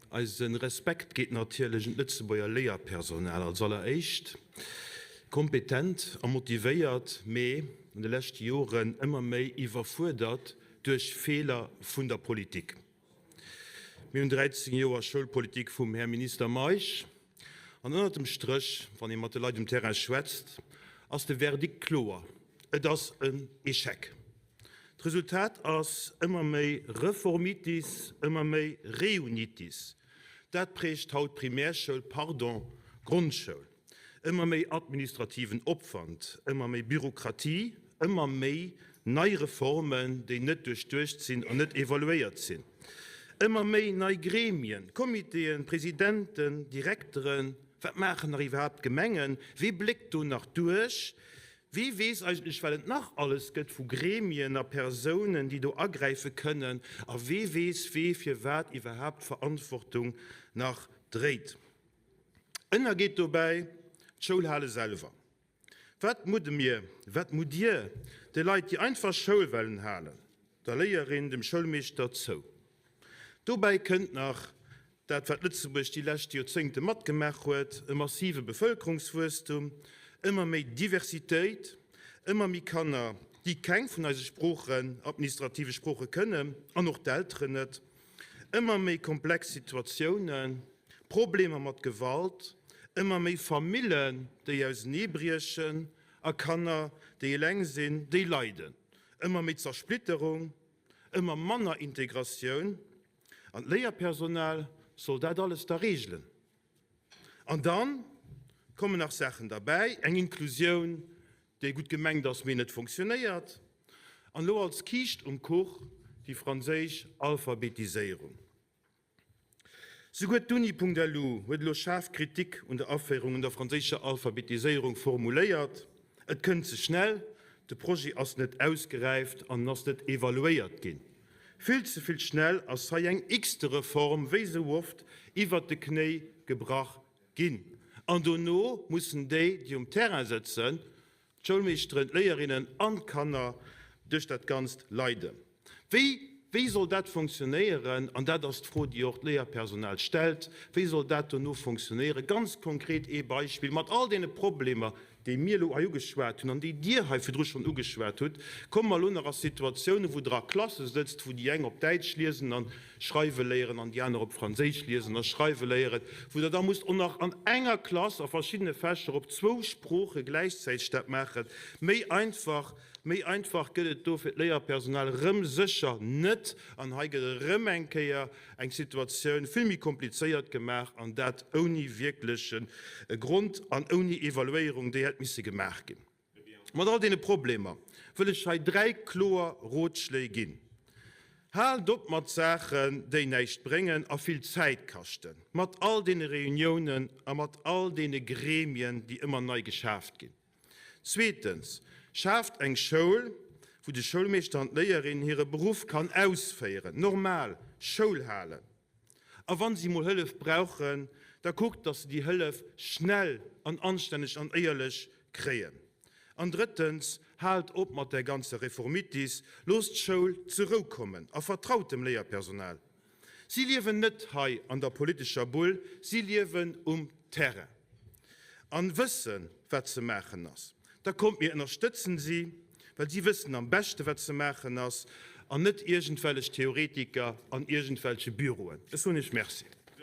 Eise Respekt geet natierlech un d'Lëtzebuerger Léierpersonal als alleréischt. Kompetent a motivéiert, mee an de leschte Joren ëmmer méi iwwerfuerdert duerch Feeler vun der Politik. Mir hunn 13 Joer Schoulpolitik vum Här Minister Meisch an ënnert dem Stréch, wann ee mat de Leit um Terrain schwätzt, ass de Verdikt kloer, Et ass en Echec. D'Resultat ass ëmmer méi Reformitis, ëmmer méi Reunitis. Dat prägt haut d'Primärschoul, pardon, Grondschoul. Ëmmer méi administrativen Opwand, ëmmer méi Bürokratie, ëmmer méi nei Reformen, déi net duerchduecht sinn an net evaluéiert sinn. Ëmmer méi nei Gremien, Comitéen, Presidenten, Direkteren. Wat maachen nach iwwerhaapt d'Gemengen? Wee bléckt do nach duerch? Wee weess eigentlech, wat et nach alles gëtt vu Gremien a Persounen, déi do agräife kënnen? A wee weess, wee fir wat iwwerhaapt d'Verantwortung nach dréit? Ënnergeet dobäi d'Schoulhale selwer. Wat mudde mir, wat mutt Dir de Leit, déi einfach Schoul wellen halen, der Léierin, dem Schoulmeeschter zou? Dobäi kënnt nach dat, wat Lëtzebuerg déi lescht Joerzéngte matgemaach huet, e massive Bevëlkerungswuesstum, ëmmer méi Diversitéit, ëmmer méi Kanner, déi keng vun eise Sproochen, administrative Sprooche kënnen, an och d'Elteren net, ëmmer méi komplex Situatiounen, Problemer mat Gewalt, ëmmer méi Famillen, déi auseneebriechen, a Kanner, déi eleng sinn, déi leiden, ëmmer méi Zersplitterung, ëmmer manner Integratioun. An d'Léierpersonal soll dat alles da reegelen. An da kommen nach Saachen derbäi, eng Inklusioun, déi gutt gemengt ass, mee net fonctionnéiert. An elo als Kiischt um Kuch déi franséisch Alphabetiséierung. Souguer d'Uni.lu huet elo schaarf Kritik un der Aféierung un der franséischer Alphabetiséierung formuléiert. Et kënnt ze schnell, de Projet ass net ausgeräift an en ass net evaluéiert ginn. Vill ze vill schnell ass hei eng x-te Reform, wéi sou oft, iwwert de Knéi gebrach ginn. An dono mussen déi, déi um Terrain sëtzen, d'Schoulmeeschteren, d'Léierinnen an d'Kanner, duerch dat Ganzt leiden. Wéi, wéi soll dat fonctionnéieren? An dat ass d'Fro, déi och d'Léierpersonal stellt, Wéi soll dat dono fonctionnéieren? Ganz konkret ee Beispill, Mat all deene Problemer, déi mir elo hei ugeschwat hunn an déi Dir hei virdru schonn ugeschwat hutt, komme mer elo nach a Situatiounen, wou Der a Klasse sëtzt, wou déi eng op Däitsch liesen a schreiwe léieren an déi aner op Franséisch liesen a schreiwe léieren, wou Der da musst och nach an enger Klass a verschiddene Fächer op zwou Sprooche gläichzäiteg dat maachen. Méi einfach, méi einfach gëtt et do fir d'Léierpersonal erëm sécher net. An hei gëtt erëm eng Kéier eng Situatioun vill méi komplizéiert gemaach, an dat ouni wierkleche Grond an ouni Evaluéierung, déi hätt misse gemaach ginn. Mat all deene Problemer wëll ech hei 3 kloer Rotschléi ginn, Haalt op mat Saachen, déi näischt bréngen a vill Zäit kaschten, mat all deene Reuniounen a mat all deene Gremien, déi ëmmer nei geschaaft ginn. Zweetens, schaaft eng Schoul, wou de Schoulmeeschter an d'Léierin hire Beruff kann ausféieren, normal Schoul halen. A wann si mol Hëllef brauchen, da kuckt, dass se déi Hëllef schnell an anstänneg an éierlech kréien. An drëttens, haalt op mat där ganzer Reformitis, loosst d'Schoul zur Rou kommen a vertraut dem Léierpersonal. Si liewen net hei an der politescher Bull, si liewen um Terrain an wëssen, wat ze maachen ass. Da kommt, mir ënnerstëtzen si, well si wëssen am beschte wat ze maachen ass, an net iergendwellech Theoretiker an iergendwelche Büroen. Ech soen Iech Merci.